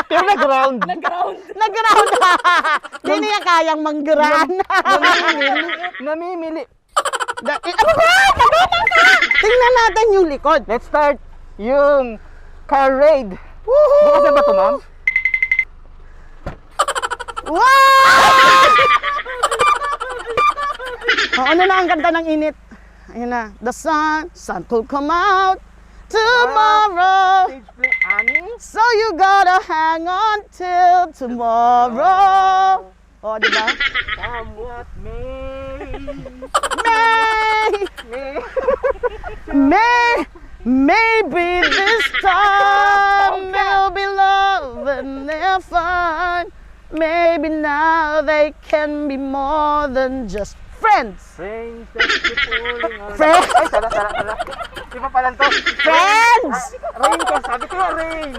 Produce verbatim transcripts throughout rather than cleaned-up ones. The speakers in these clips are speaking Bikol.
Pero nag-round. Nag-round. Nag-round. Di niya kayang manggiran. Namimili. Namimili. Da- eh, ano ba? Tingnan natin yung likod. Let's start yung parade. Woohoo! Bukas na ba ito, ma'am? Wow! Oh, ano na ang kanta ng init? Ayun na. The sun, sun could come out tomorrow. Stage play, Ani? So you gotta hang on till tomorrow. Oh, di ba? Come what may. May, May. may, maybe this time there'll be love and they'll find. Maybe now they can be more than just friends. Friends that keep pulling on. Friends. Ay, sala, sala, sala. Iba pala to. Friends! Rain ko, sabi ko nga rain.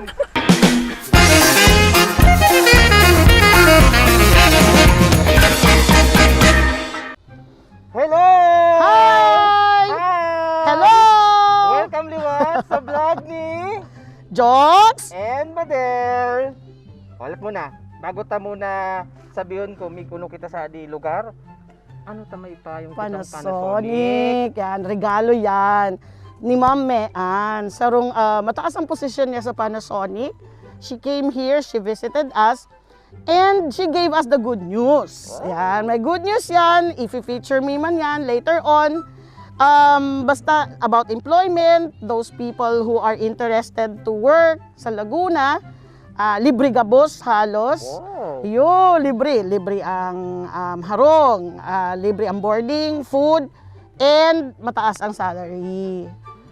Hello! Hi! Hi! Hello! Welcome liwat sa vlog ni Jokes? And Madel. Wala muna. Bago ta muna sabihon ko, may kuno kita sa di lugar. Ano ta may payong kitang Panasonic. Yan, regalo yan. Ni Ma'am Mean. Sarong ah, mataas ang posisyon niya sa Panasonic. She came here, she visited us, and she gave us the good news. Yan, may good news yan. If you feature me man yan, later on, um, basta about employment, those people who are interested to work sa Laguna, ah, libre gabos halos. Wow. Yo, libre. Libre ang um, harong, ah, libre ang boarding, food, and mataas ang salary.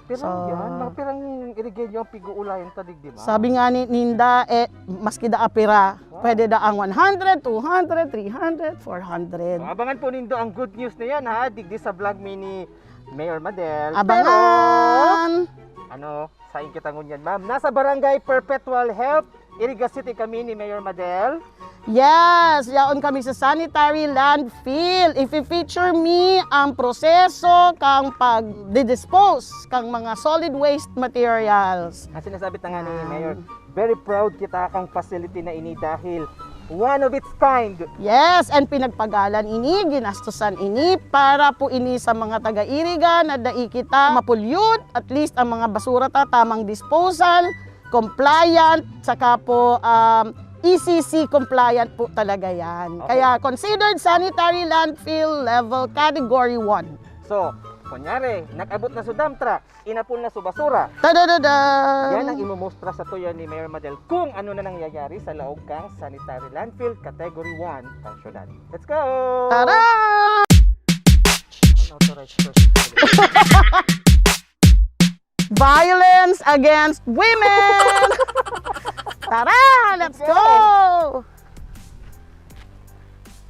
Pero So- yan, mga pirang irigenyo ang pig-uulayan ta digdi, ma'am. Sabi nga ni Ninda, eh, maski da apira, pwede da ang one hundred, two hundred, three hundred, four hundred. So, abangan po nindo ang good news na yan, ha, digdi sa vlog mi ni Mayor Madel. Abangan! Pero, ano, sain kita ngunyan, ma'am? Nasa Barangay Perpetual Help, Iriga City kami ni Mayor Madel. Yes, yaon kami sa sanitary landfill. If you feature me ang proseso kang pag-dispose kang mga solid waste materials. Ang sinasabi ta nga ni Mayor, very proud kita kang facility na ini dahil one of its kind. Yes, and pinagpagalan ini, ginastusan ini para po ini sa mga taga-Iriga na dai kita mapollute, at least ang mga basura ta tamang disposal, compliant, saka po um, E C C compliant po talaga yan. Okay. Kaya considered sanitary landfill level category one. So, kunyari, nag-abot na sa dump truck, inapon na sa basura. Tadadada! Yan ang imumostra sa tuya ni Mayor Madel kung ano na nangyayari sa laog kang sanitary landfill category one kang syudad. Let's go! Tara! Unauthorized person. Violence against women! Tara! Let's go!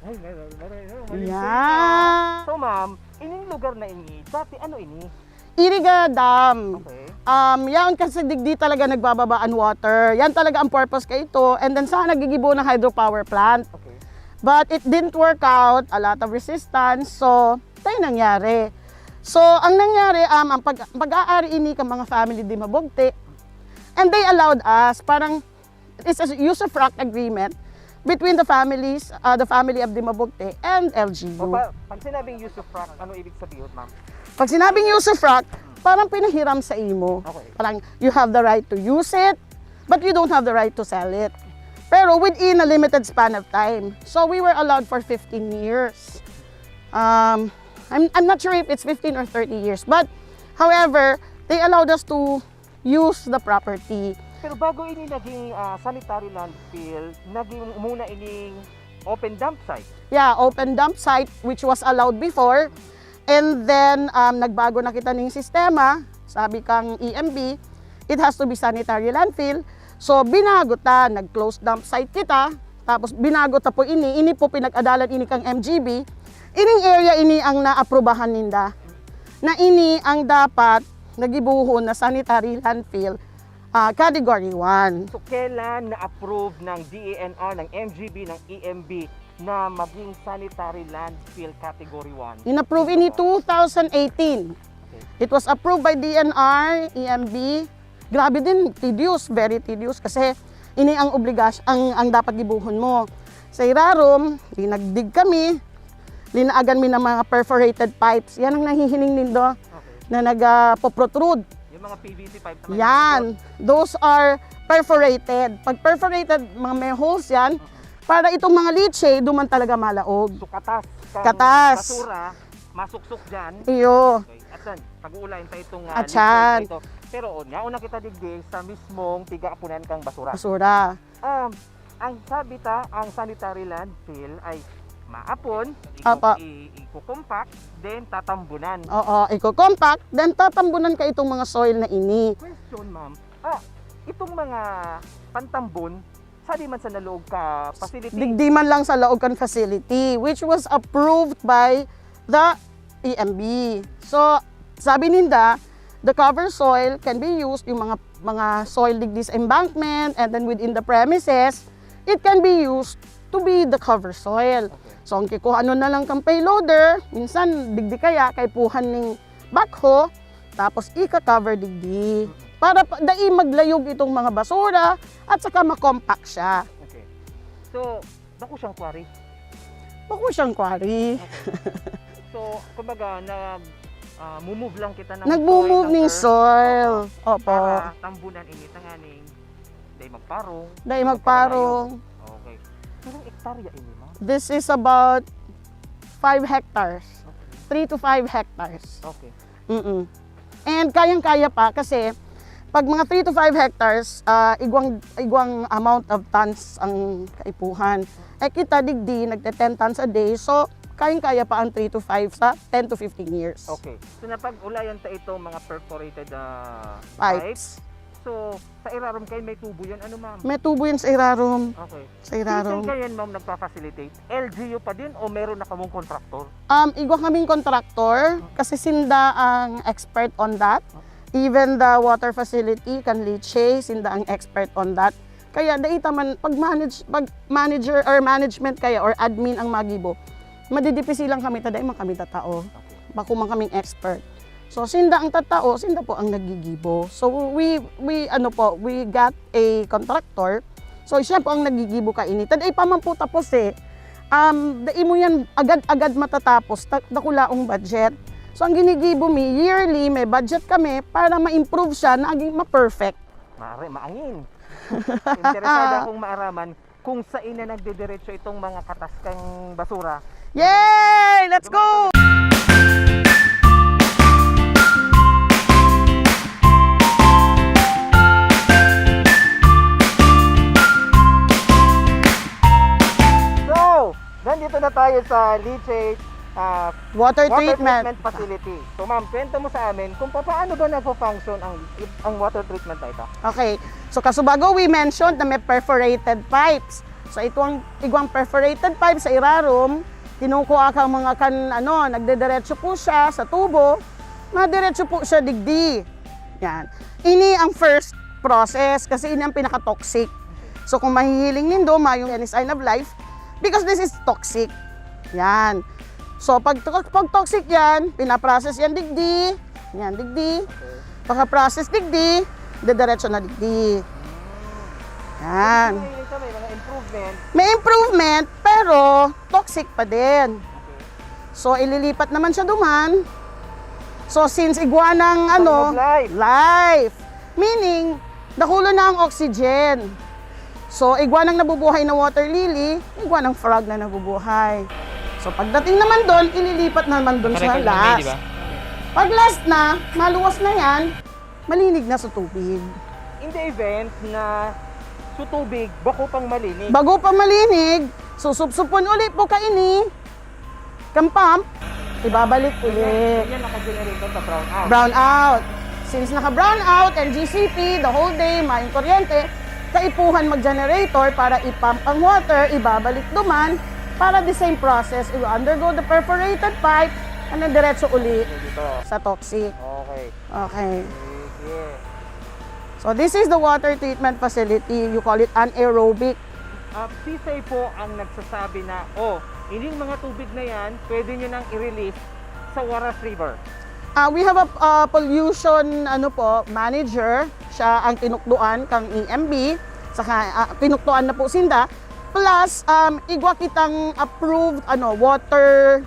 Ay, meron, meron, meron. Yeah. So, ma'am, ining lugar na ini, dati ano ini? Iriga Dam. Okay. Um, yaon kasi digdi talaga nagbababa ang water. Yan talaga ang purpose kay ito. And then sana nagigibo ng hydropower plant. Okay. But it didn't work out. A lot of resistance. So, tayo nangyari. So, ang nangyari, um, ang pag, pag-aari ini ka mga family di mabugti. And they allowed us, parang, it's a usufruct agreement between the families, uh, the family of Dimabugte and L G U. O pa, pag sinabing usufruct, ano ibig sabihin, ma'am? Pag sinabing usufruct, parang pinahiram sa imo. Okay. Parang you have the right to use it, but you don't have the right to sell it. Pero within a limited span of time. So we were allowed for fifteen years. Um, I'm, I'm not sure if it's fifteen or thirty years, but however, they allowed us to use the property. Pero bago ini naging ah, sanitary landfill, naging muna ining open dump site. Yeah, open dump site which was allowed before. And then, um, nagbago na kita ning sistema. Sabi kang E M B, it has to be sanitary landfill. So, binago ta, nag-closed dump site kita. Tapos, binago ta po ini. Ini po pinag-adalan ini kang M G B. Ining area ini ang naaprubahan ninda. Na ini ang dapat nagibuhon na sanitary landfill ah, category one. So kailan na-approve ng D E N R, ng M G B, ng E M B na maging sanitary landfill category one? In-approve ini two thousand eighteen. It was approved by D N R, E M B, Grabe din, tedious, very tedious kasi ini ang obligas-, ang, ang dapat gibohon mo. Sa irarom, linagdig kami, linaagan mi ng mga perforated pipes. Yan ang nahihiling nindo na nag, ah, poprotrude. Yung mga P V C pipe naman. Yan. Those are perforated. Pag perforated, mga may holes yan, para itong mga leche, duman talaga malaog. So, katas. Katas. Basura, masuksok dyan. Iyo. Okay. At then, pag-uulayan pa itong, ah, At leche yan. Ito. Pero, oh, nauna kita digdi sa mismong pigaapunan kang basura. Basura. Um, ang sabi ta, ang sanitary landfill ay maapon, Apo. i-, i-, i-compact, then tatambunan. Oo, i-compact, then tatambunan ka itong mga soil na ini. Question, ma'am. Ah, itong mga pantambon, sa di man sa naloog ka facility? Digdi man lang sa laog kan facility, which was approved by the E M B. So, sabi ninda, the cover soil can be used, yung mga, mga soil digdi sa embankment, and then within the premises, it can be used to be the cover soil. Okay. So, ang kikuha ano na lang kang payloader, minsan digdi kaya kaipuhan ning backhoe, tapos ika-cover digdi. Para pa, dai maglayog itong mga basura at saka ma-compact siya. Okay. So, bako siyang quarry? Bako siyang quarry. Okay. So, kumbaga, nag, ah, mumove lang kita ng Nagmumove soil, ng ng earth. Soil. Opo. Opo. Para tambunan ini tanganing dai magparong, Dai dai magparong. magparong. Okay. Ilang hektarya ini, ma'am? This is about five hectares. Okay. Three to five hectares. Okay. Mm-mm. And kayang-kaya pa kasi pag mga three to five hectares, ah, igwang, igwang amount of tons ang kaipuhan. Eh, kita digdi, nagte ten tons a day. So, kayang-kaya pa ang three to five sa ten to fifteen years. Okay. So, napag-ulayan ta itong mga perforated, ah, Pipes. Pipes. So, sa irarom kayo may tubo yan, ano, ma'am? May tubo yan sa irarom. Okay. Sa irarom. Sino kayo yan, ma'am, nagpa-facilitate? L G U pa din o meron na kamong kontraktor? Um, igwa kaming kontraktor kasi sinda ang expert on that. Even the water facility kan Lecce, sinda ang expert on that. Kaya dai ta man, pag manage, pag manager or management kaya or admin ang magibo, madidipisi lang kami ta, dai man kami tatao. Okay. Bako man kaming expert. So, sinda ang tatao, sinda po ang naggigibo. So, we, we, ano po, we got a contractor. So, siya po ang naggigibo kaini. Ta dai pa man po tapos eh. Um, dai mo yan agad-agad matatapos, ta-, dakulaong budget. So, ang ginigibo mi, yearly, may budget kami para ma-improve siya, naging ma-perfect. Mare, maangin. Interesado akong maaraman kung sain na nagdidiretso itong mga katas kang basura. Yay! Let's go! So, nandito na tayo sa Lecce, ah, Water water treatment. Treatment facility. So, ma'am, kwento mo sa amin kung paano ba nagpo-function ang, ang water treatment na ito? Okay. So, kasubago, we mentioned na may perforated pipes. So, ito ang igwang perforated pipe sa irarom, kinukuha ka mga kan, ano, nagdediretso po siya sa tubo, madiretso po siya digdi. Yan. Ini ang first process kasi ini ang pinaka-toxic. So, kung mahihiling nindo, mayong any sign of life because this is toxic. Yan. So, pag, pag toxic yan, pinaprocess yan digdi. Yan, digdi. Okay. Pagka-process digdi, didiretso na digdi. Yan. May, may, may mga improvement. May improvement, pero toxic pa din. Okay. So, ililipat naman siya duman. So, since igwa ng, ano, Sign of life. Life. Meaning, dakulo na ang oxygen. So, igwa ng nabubuhay na water lily, igwa ng frog na nabubuhay. So, pagdating naman doon, ililipat naman doon sa Nakarecord na, last. Di ba? Pag last na, maluwas na yan, malinig na sa tubig. In the event na sa tubig, bako pang malinig. Bago pa malinig, susupsupon uli po kaini, kan pump, ibabalik uli. Ganyan, ganyan naka-generator sa brown out. Brown out. Since naka-brown out, L G C P, the whole day, mayong kuryente, kaipuhan mag-generator para i-pump ang water, ibabalik duman, para the same process, it will undergo the perforated pipe, and then diretso uli Dito. Sa toxic. Okay. Okay. Sige. So, this is the water treatment facility. You call it anaerobic. Ah, sisay po ang nagsasabi na, "Oh, ining mga tubig na yan, pwede nyo nang i-release sa Waras River"? Ah, we have a, ah, pollution, ano po, manager. Siya ang tinukdoan kang E M B. Saka, ah, tinukdoan na po sinda. Plus, um, igwa kitang approved, ano, water,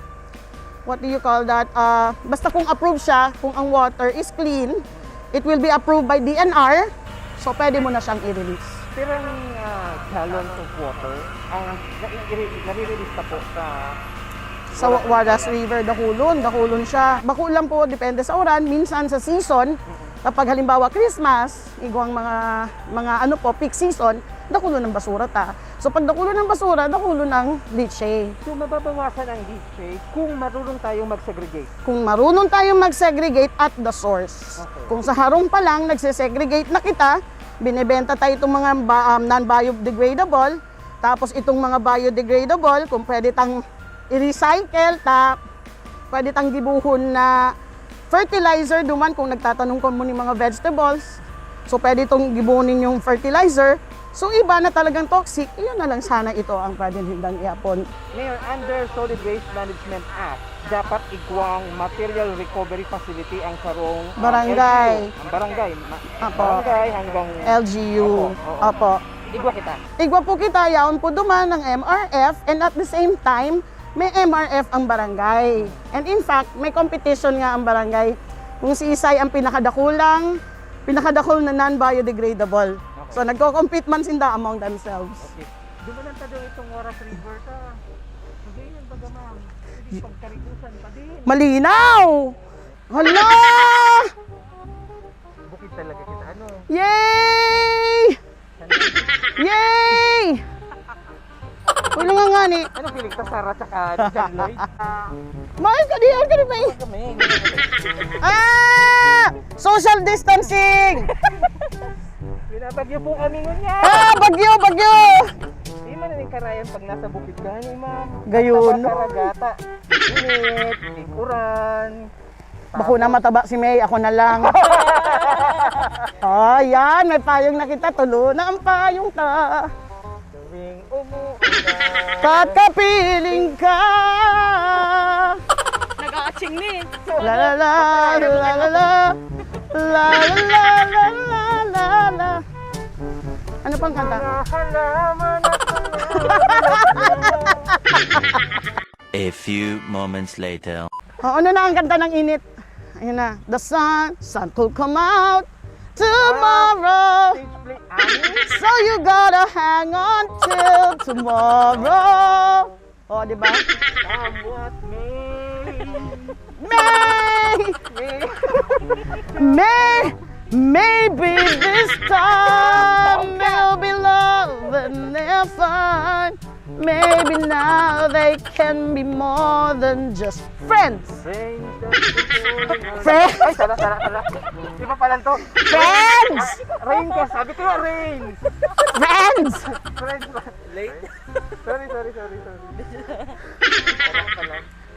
what do you call that? Ah, basta kung approved siya, kung ang water is clean, it will be approved by D N R. So, pwede mo na siyang i-release. Pirang ah, gallons of water ang nai- nare-release na po sa Sa Wa- Waras River, dakulon, dakulon siya. Bako lang po, depende sa uran. Minsan sa season, kapag halimbawa Christmas, igwang mga, mga ano po, peak season, dakulon ng basura ta. So pag dakulon ng basura, dakulon ng leachate. So mababawasan ang leachate kung marunong tayong mag-segregate. Kung marunong tayong mag-segregate at the source. Okay. Kung sa harong pa lang, nagsesegregate na kita, binebenta tayo itong mga ba- um, non-biodegradable, tapos itong mga biodegradable, kung pwede tang i-recycle, ta, pwede tang gibuhon na fertilizer duman kung nagtatanom kamo nin mga vegetables. So pwede itong gibuhon ninyong fertilizer. So iba na talagang toxic, iyon na lang sana ito ang pwede nindang iapon. Mayor, under Solid Waste Management Act, dapat igwang material recovery facility ang sarong ah, Barangay. L G U. Ang barangay. Ma- Apo. Barangay hanggang L G U. Opo, oo. Opo. Igwa kita. Igwa po kita, yaon po duman ang M R F, and at the same time, may M R F ang barangay. And in fact, may competition nga ang barangay. Kung si Isay ang pinakadakulang, pinakadakul na non-biodegradable. So nagko-compete man sinda among themselves. Okay. Dumanan ta daw itong Waras River ta. Hindi yan baga ma'am. Hindi pagkarikusan pa din. Malinaw! Hala! Bukid talaga kita. Ano? Yay! Yay! Wala nga nga ni. Ano feeling ta, Sarah tsaka John Lloyd? Mahal ka diyan, ka na ba eh? Kami. Ah! Social distancing! Binabagyo po kami ngunyan. Ah, bagyo, bagyo! Di man ang karayan pag nasa bukid ka, ni ma'am. Gayon. Sa karagata. Init, tig-uran. Bako na mataba si May, ako na lang. Oh, yan, may payong na kita, tulo na ang payong ta. Tuwing umuulan. Kakapiling ka. Nag-aaching ni. La la la, la la la. La la la, la la la la. Ano pang kanta? Mga halaman at mga A few moments later. Oh, ano na ang kanta ng init? Ayan na. The sun, sun could come out tomorrow. Stage play, Ani? So you gotta hang on till tomorrow. Oh, di ba? Come what may. May! May. May! Maybe this time there'll be love and they'll find. Maybe now they can be more than just friends. Rain. Friends! Ay, sala, sala, sala. Iba pala to. Friends! Rain ka. Sabi ko nga, rain. Friends! Friends. Late. Sorry, sorry, sorry, sorry.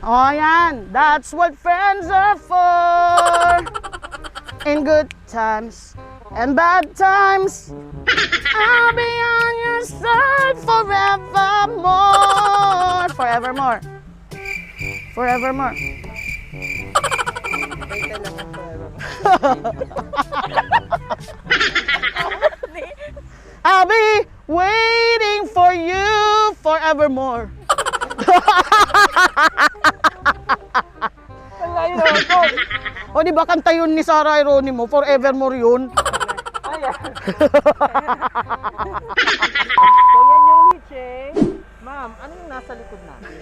Oh, yan. That's what friends are for. In good times and bad times, I'll be on your side forevermore. Forevermore. Forevermore. I'll be waiting for you forevermore. Ang layo naman po. O di ba kanta yun ni Sarah Geronimo, forevermore yun? Ayan. So yan yung leachate. Ma'am, ano yung nasa likod natin?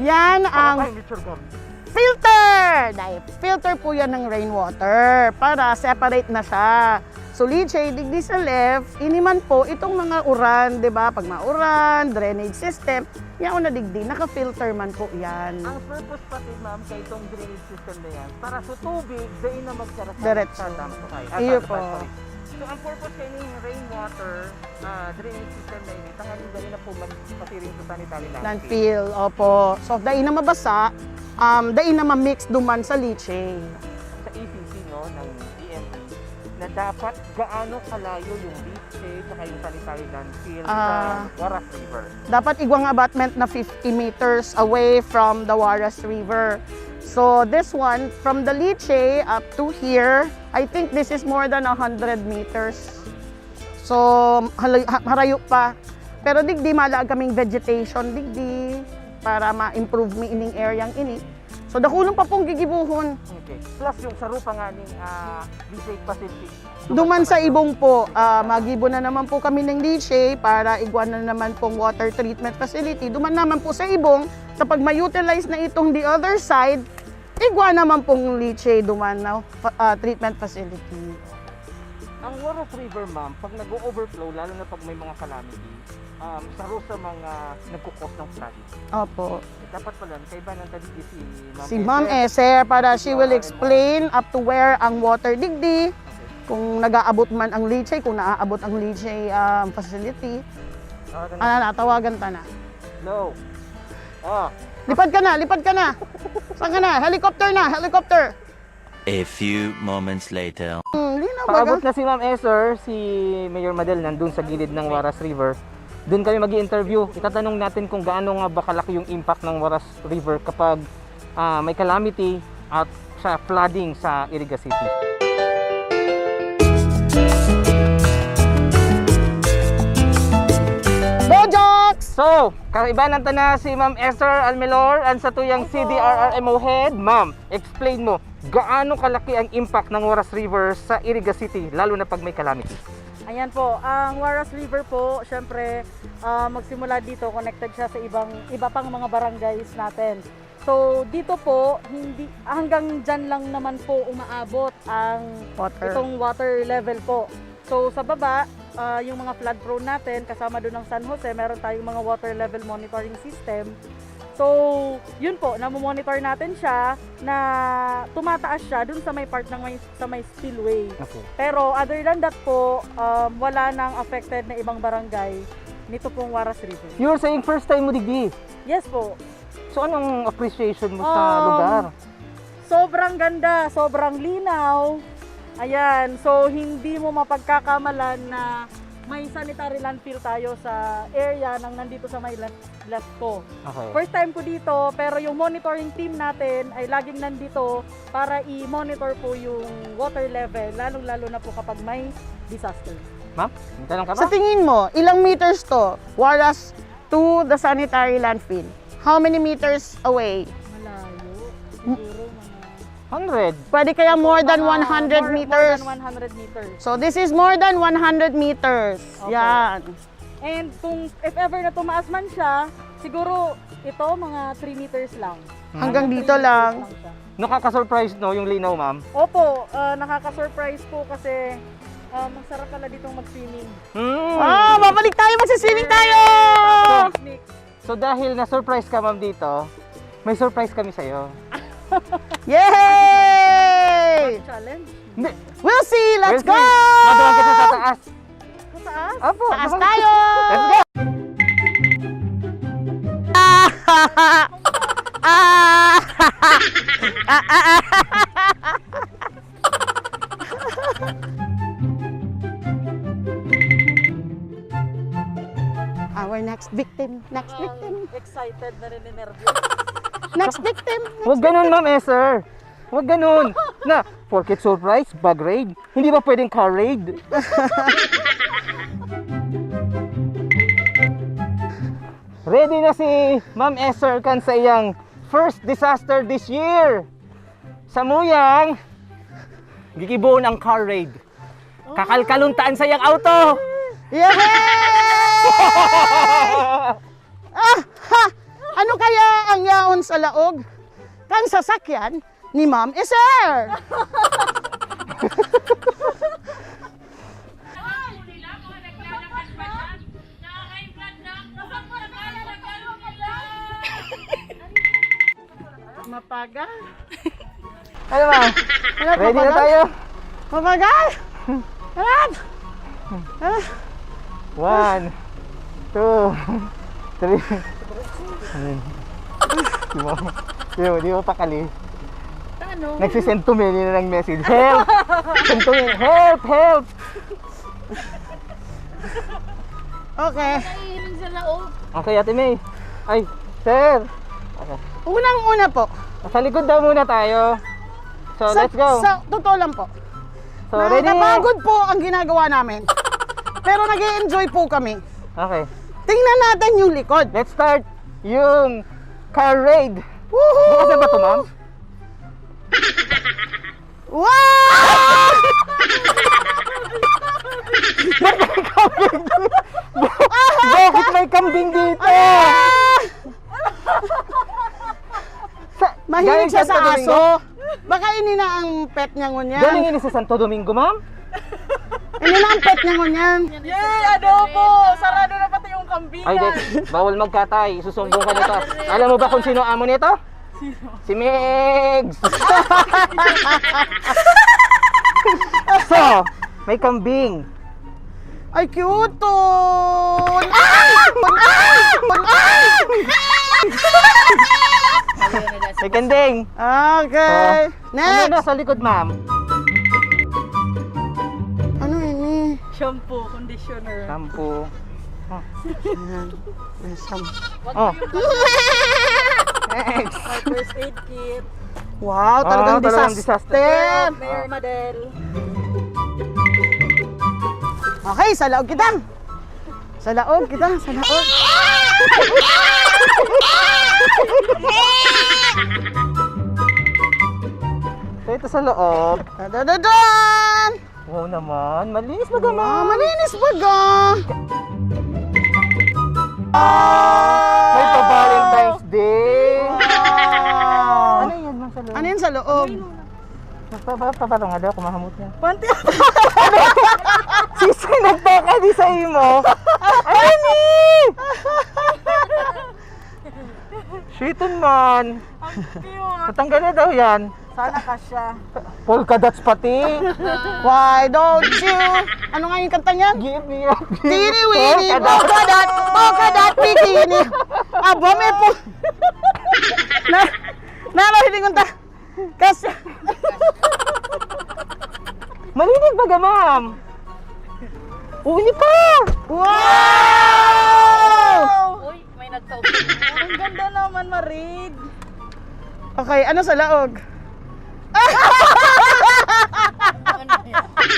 Yan ang Ay, nature gum. Filter! Dahil filter po yan ng rainwater para separate na siya. So, leachate, digdi sa left, ini man po itong mga uran, di ba? Pag mauran, drainage system, yaon na digdi, naka-filter man po yan. Ang purpose pati, ma'am, sa itong drainage system na yan, para sa tubig, dahil na magsara sa Diretso. sa dump site. Ah, Iyo sa po. dump site. So, ang purpose kayo ng rainwater ah, drainage system na ini, tanganing dali na po magpasiring sa sanitary landfill. Landfill, opo. So, dai na mabasa, um, dai na ma-mix duman sa leachate. Sa E C C, no, ng E M P, na dapat gaano kalayo yung leachate saka yung sanitary landfill Ah. sa Waras River. Dapat igwang abutment na fifty meters away from the Waras River. So this one, from the Liche up to here, I think this is more than a hundred meters. So halay-, ha-, harayo pa. Pero digdi, malaag kaming vegetation digdi para ma-improve mi ining area ini. So dakulon pa pong gigibuhon. Okay. Plus yung sarupa nga ning ah, Liche facility. Duman sa Ibong po, ah, magibo na naman po kami ng Liche para igwa na naman pong water treatment facility. Duman naman po sa Ibong, kapag ma-utilize na itong the other side, igwa naman pong Liche duman na fa- ah, treatment facility. Ang Waras River, ma'am, pag nag-overflow, lalo na pag may mga calamity, um, saro sa mga nagkukos ng flood. Opo. Eh, dapat pala, kaibanan ta digdi si Ma'am Si Ma'am Esther. Esther para she will explain up to where ang water digdi, kung nag-aabot man ang Liche, kung naaabot ang Liche um, facility. Ah, ganun. Ano na, tawagan ta na. No. Ah, Lipad ka na, lipad ka na. Saan ka na? Helicopter na, helicopter. A few moments later. Hmm, linaw ba paabot ka? Na si Ma'am Esther, si Mayor Madel nandun sa gilid ng Waras River. Doon kami mag-interview. Itatanong natin kung gaano nga ba kalaki yung impact ng Waras River kapag ah, may calamity at sa flooding sa Iriga City. Go, Jox! So, kaibanan ta na si Ma'am Esther Almelor, ang satuyang C D R R M O head. Ma'am, explain mo, gaano kalaki ang impact ng Waras River sa Iriga City, lalo na pag may calamity? Ayan po, ang Waras River po, syempre, ah, magsimula dito, connected siya sa ibang, iba pang mga barangays natin. So, dito po, hindi, hanggang dyan lang naman po umaabot ang Water. itong water level po. So, sa baba, ah, yung mga flood prone natin, kasama doon ng San Jose, meron tayong mga water level monitoring system. So, yun po, namomonitor natin siya na tumataas siya dun sa may part ng may, sa may spillway. Okay. Pero other than that po, um, wala nang affected na ibang barangay nito pong Waras River. You're saying first time mo digdi. Yes po. So anong appreciation mo sa Um, lugar? Sobrang ganda, sobrang linaw. Ayan, so hindi mo mapagkakamalan na may sanitary landfill tayo sa area nang nandito sa may left, left ko. Okay. First time ko dito, pero yung monitoring team natin ay laging nandito para i-monitor po yung water level, lalong-lalo na po kapag may disaster. Ma'am, may tanong ka ba? Sa tingin mo, ilang meters to? Waras to the sanitary landfill. How many meters away? Malayo. Siguro mga... Hundred. Pwede kaya more than mga one hundred more, meters? More than one hundred meters. So this is more than one hundred meters. Opo. Yan. And kung if ever na tumaas man siya, siguro ito mga three meters lang. Hanggang Mga dito three lang. Meters lang siya. Nakaka-surprise, no, yung linaw, ma'am? Opo, ah, nakaka-surprise po kasi ah, masarap pala ditong mag-swimming. Hmm. Ah, babalik tayo, magsiswimming tayo! So, Picnic. So dahil na-surprise ka, ma'am, dito, may surprise kami sa'yo. Yay! Challenge. Hindi. We'll see! Let's We'll go! See. Maduhan kita sa taas. Sa taas? Apo, Taas maduhan- tayo! Let's go! Ah! Ah! Ah, ah, ah. Our next victim. Next victim. Excited na rin, nervous. Next victim. Huwag ganun, Ma'am Esther. Huwag ganun. Na, porket surprise, bag raid. Hindi ba pwedeng car raid? Ready na si Ma'am Esther kan sa iyang first disaster this year. Samuyang, gigibohon ang car raid. Kakalkalon ta an saiyang auto. Yay! Ah, ha! Ano kaya ang yaon sa laog kan sasakyan ni Ma'am Esther? Mapagal. Ano, ma'am? Ano, Ready na mapagal? Tayo? Mapagal! Alam! Ah, One, two, three. Ayun. Di mo, di mo, di mo pakali. Ano? Nagsisend to many na ng message. Help! Send to many. Help! Help! Okay. Naiiling sa laog. Okay, Ate May. Ay, sir! Okay. Unang-una po, Sa likod daw muna tayo. So, Sa, let's go. Sa totoo lang po, So, ready? Nakakapagod po ang ginagawa namin. Pero nag-e-enjoy po kami. Okay. Tingnan natin yung likod. Let's start yung car raid. Woohoo! Bukas na ba to, ma'am? Wow! Ba't may kambing dito? Bakit may kambing dito? Ah! Sa, Mahilig galing siya Santo sa Domingo? Aso. Baka ini na ang pet niya ngunyan. Galing ini sa Santo Domingo, ma'am? Ini na ang pet niya ngunyan. Yay! Adobo! Sarado na pati yung kambingan. Ay, di. Bawal magkatay. Susumbong ka nito. Alam mo ba kung sino amo nito? Si Migs! So, may kambing. Ay, cute to! May kanding. Okay. So, ano Next! Nasa likod, ma'am? Ano ini? Shampoo, conditioner. Shampoo. Oh. Ayan. May sam- Oh. Next. May first aid kit. Wow, talagang Ah, talagang disaster. Disaster. Mayor Madel. Okay, sa laog kita. Sa laog kita, sa laog. So, ito sa loob. Dadadadan! Wow naman, malinis baga, ma'am. Ah, malinis baga. Ah! May pa Valentine's Day. Wow. Ano yan, ma'am, sa loob? Ano yan sa loob? Magpapatong nga daw, kumahamot niya. Panty. Sisi, nagpakadi sa imo. Ay, ni! Shiton man. Ang cute. Natanggal na daw yan. Sana kasya. Polka dots pati. Why don't you? Ano nga yung kantang yan? Give me a Teeny weeny polka dot. Polka dot, polka dot bikini. Aba, may po. Na, na, mahiling unta. Kasya. Malinig baga, ma'am. Uli pa! Wow! Uy, may nagtaob. Ang ganda naman, Marid. Okay, ano sa laog?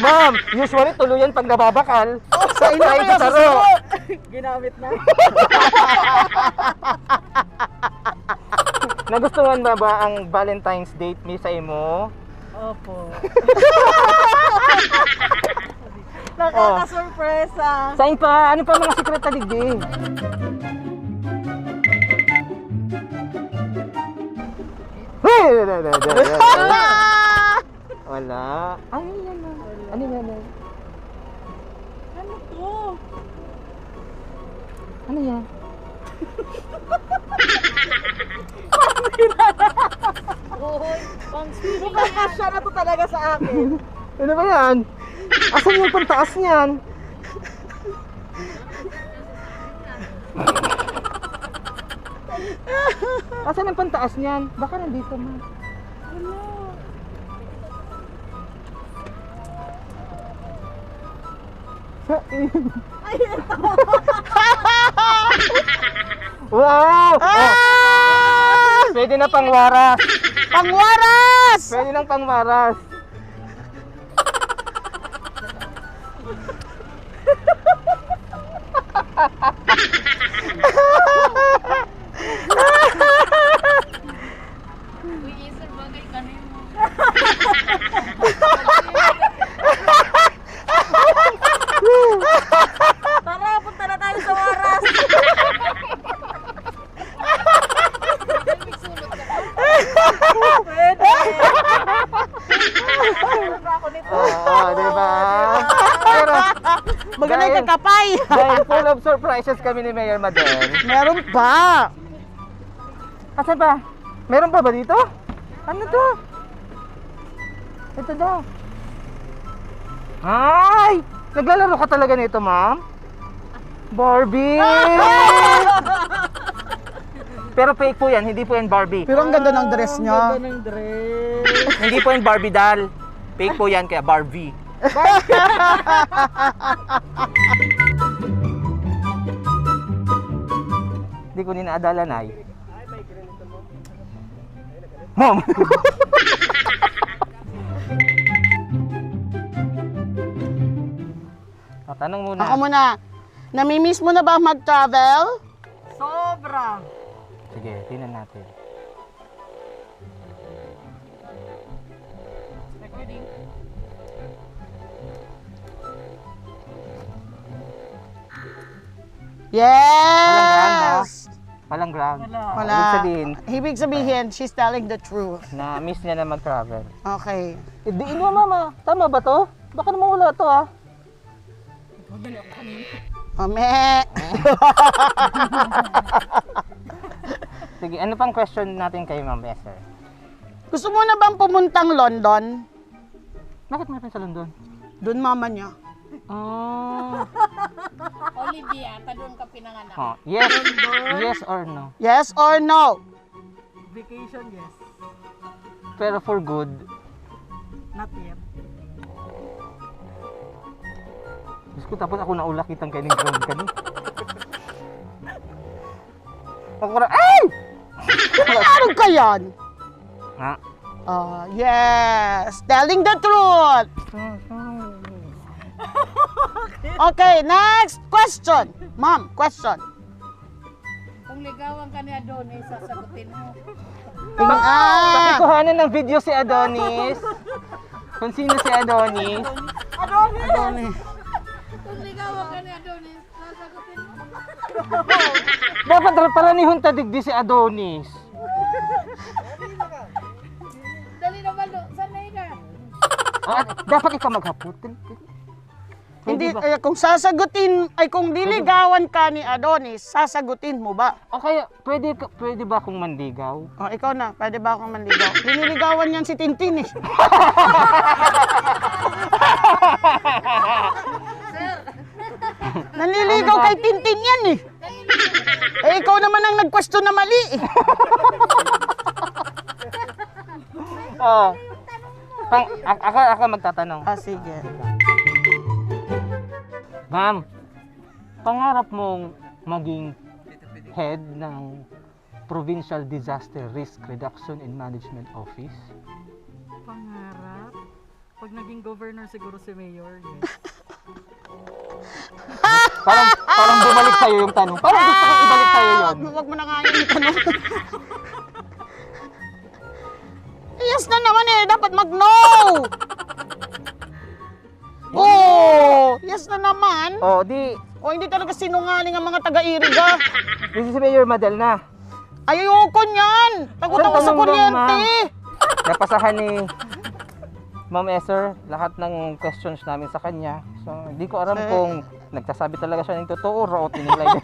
Ma'am, usually tuluyan pag nababakal. Oh, sa inyo Ay, kaya sa sarap. Susunod. Ginamit na. Nagustuhan mo ba ang Valentine's date mi sa imo? Opo. Nakakasurpresa. Saan pa? Ano pa mga sikreto digdi? Wala. Ay, yan na. Ano yan na? Ano to? Ano yan? Uy, pang swimming Mukhang yan. Kasya na to talaga sa akin. Ano ba yan? Asan yung pantaas niyan? Asan ang pantaas niyan? Baka nandito, ma. Ano? Sa Ay, ito. Wow! Ah! Oh. Pwede na pangwaras. Pangwaras! Pwede nang pangwaras. Uy, Isol, bagay ka na yun. Tara, punta na tayo sa waras. Pwede. Meron pa ako nito. Oo, di ba? Pero, Magaling dahil, kang kapay. Dahil full of surprises kami ni Mayor Madel. Meron pa. Asan pa? Meron pa ba dito? Ano to? Ito daw. Ay! Naglalaro ka talaga nito, ma'am? Barbie! Pero fake po yan, hindi po yan Barbie. Pero ang ganda ng dress niya. Ang ganda ng dress. Hindi po yan Barbie doll. Fake po yan, kaya Barbie. Di ko ni naadala, Nay. Ay, may green ito mo. Ay, nagalit. Mom! Tatanong muna. Ako muna. Namimiss mo na ba mag-travel? Sobra! Sige, tingnan natin. Recording. Yes! Walang ground, ha? Walang ground. Wala. Wala. Ibig sabihin, Ibig sabihin, she's telling the truth. Na-miss niya na mag-travel. Okay. Eh, diin mo, mama. Tama ba to? Baka naman wala to, ah. Ikaw, dali ako kanina. Ome! Sige, ano pang question natin kay Ma'am Esther? Gusto mo na bang pumuntang London? Bakit meron sa London? Doon mama niya. Oh. Olivia, ta doon ka pinanganak. Oh, yes. London? Yes or no? Yes or no? Vacation, yes. Pero for good? Not yet. Diyos ko, tapos ako naulakitan kayo ng ground kani. Ako na, ay! Ano ka yan? Ha? Ah, yes. Telling the truth. Okay, next question. Ma'am, question. Kung ligawan ka ni Adonis, sasagutin mo. Tingnan, ah! Pakikuhanan ng video si Adonis. Kung sino si Adonis. Adonis! Adonis. Kung ligawan ka ni Adonis, sasagutin mo. Dapat ra-, paranihon ta digdi si Adonis. Dali naman, no? Sanay na. Ah, dapat ikaw maghapot. Pwede Hindi, ba? Eh, kung sasagutin, ay, kung Pwede. Liligawan ka ni Adonis, sasagutin mo ba? O kaya, pwede ka, pwede ba akong manligaw? O, ikaw na, pwede ba akong manligaw? Liniligawan niyan si Tintin eh. Sir. Nanliligaw Ano ba? Kay Tintin yan eh. Eh, ikaw naman ang nag-question na mali eh. Ah. Pang, a-, ako, ako magtatanong. Ah, sige. Ma'am, pangarap mong maging head ng Provincial Disaster Risk Reduction and Management Office? Pangarap? Pag naging governor siguro si mayor, yes. Parang, parang bumalik sa'yo yung tanong. Parang gusto kong ibalik sa'yo yun. Ah, wag mo na nga yung tanong. Yes na naman eh, dapat mag-no! Oo, yes na naman. Oh, di O, hindi talaga sinungaling ang mga taga-Iriga. This is Mayor Madel na. Ay, ayoko niyan. Takot Sir, ako sa tanong lang, kuryente. Ma'am. Napasahan ni Ma'am Esther lahat ng questions namin sa kanya. So, hindi ko alam Sir. Kung nagsasabi talaga siya ng totoo, raot nila yung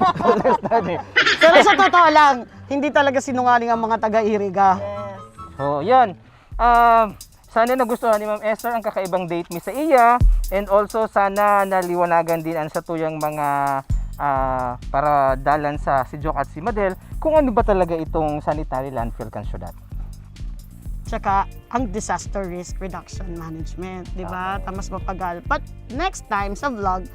Pero sa totoo lang, hindi talaga sinungaling ang mga taga-Iriga. So, yun. Ah, sana nagustuhan ni Ma'am Esther ang kakaibang date mi sa iya, and also sana naliwanagan din ang satuyang mga, ah, paradalan sa si Joke at si Madel kung ano ba talaga itong sanitary landfill kan syudad. Tsaka ang disaster risk reduction management, di ba? Okay. Ta mas mapagal. But next time sa vlog,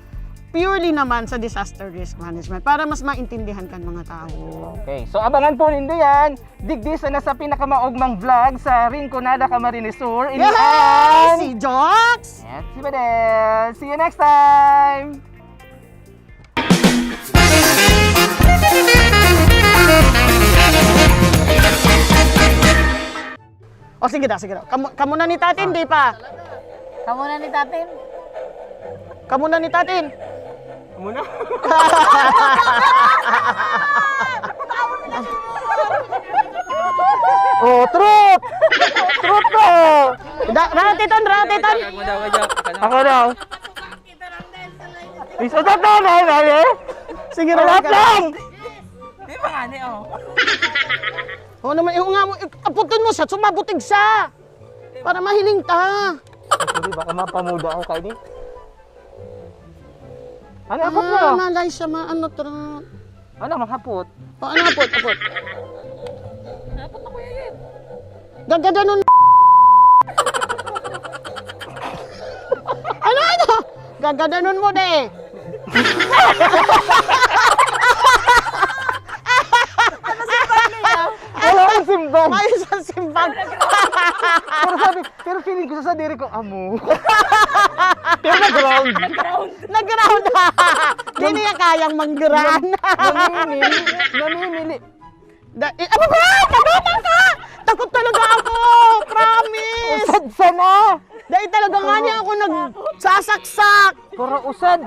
purely naman sa disaster risk management para mas maintindihan kan mga tao. Okay. So, abangan po nindo yan. Digdi sana sa pinakamaogmang vlog sa Rinconada, Camarines Sur. Ini Yay! An Si Joks! At si Madel. See you next time! O, sige daw, sige daw. Kamo, kamo na ni Tatin, di pa? Kamo na ni Tatin? Kamo na ni Tatin? Kamo na? Oh, truth! Truth to! Da, ratitan, ratitan! Ako daw, ako daw. Ako daw. Isa, tatlo na, na, eh. Sige, Wala Roy, ka lang! Di ba nga ni, oh? Oo naman, eh, nga mo, eh, aputon mo sa, sumabutig sa! Para mahiling ta! Sorry, baka mapamuda ako kayo ni. Ano, apot mo? Ah, malay siya, ma-, ano, tra-, Ano, mahapot? O, ano, apot, apot? Apot na, Kuya Yen. Gagadanon. Ano, ano? Gagadanon mo na eh. Ano simbag niya? Wala akong simbag. May isang simbag. Ang grana. Namimili. Namimili. Da, eh, ano ba? Kabata ka! Takot talaga ako! Promise! Usad sana! Dahil talaga nga niya ako nagsasaksak! Puro usad.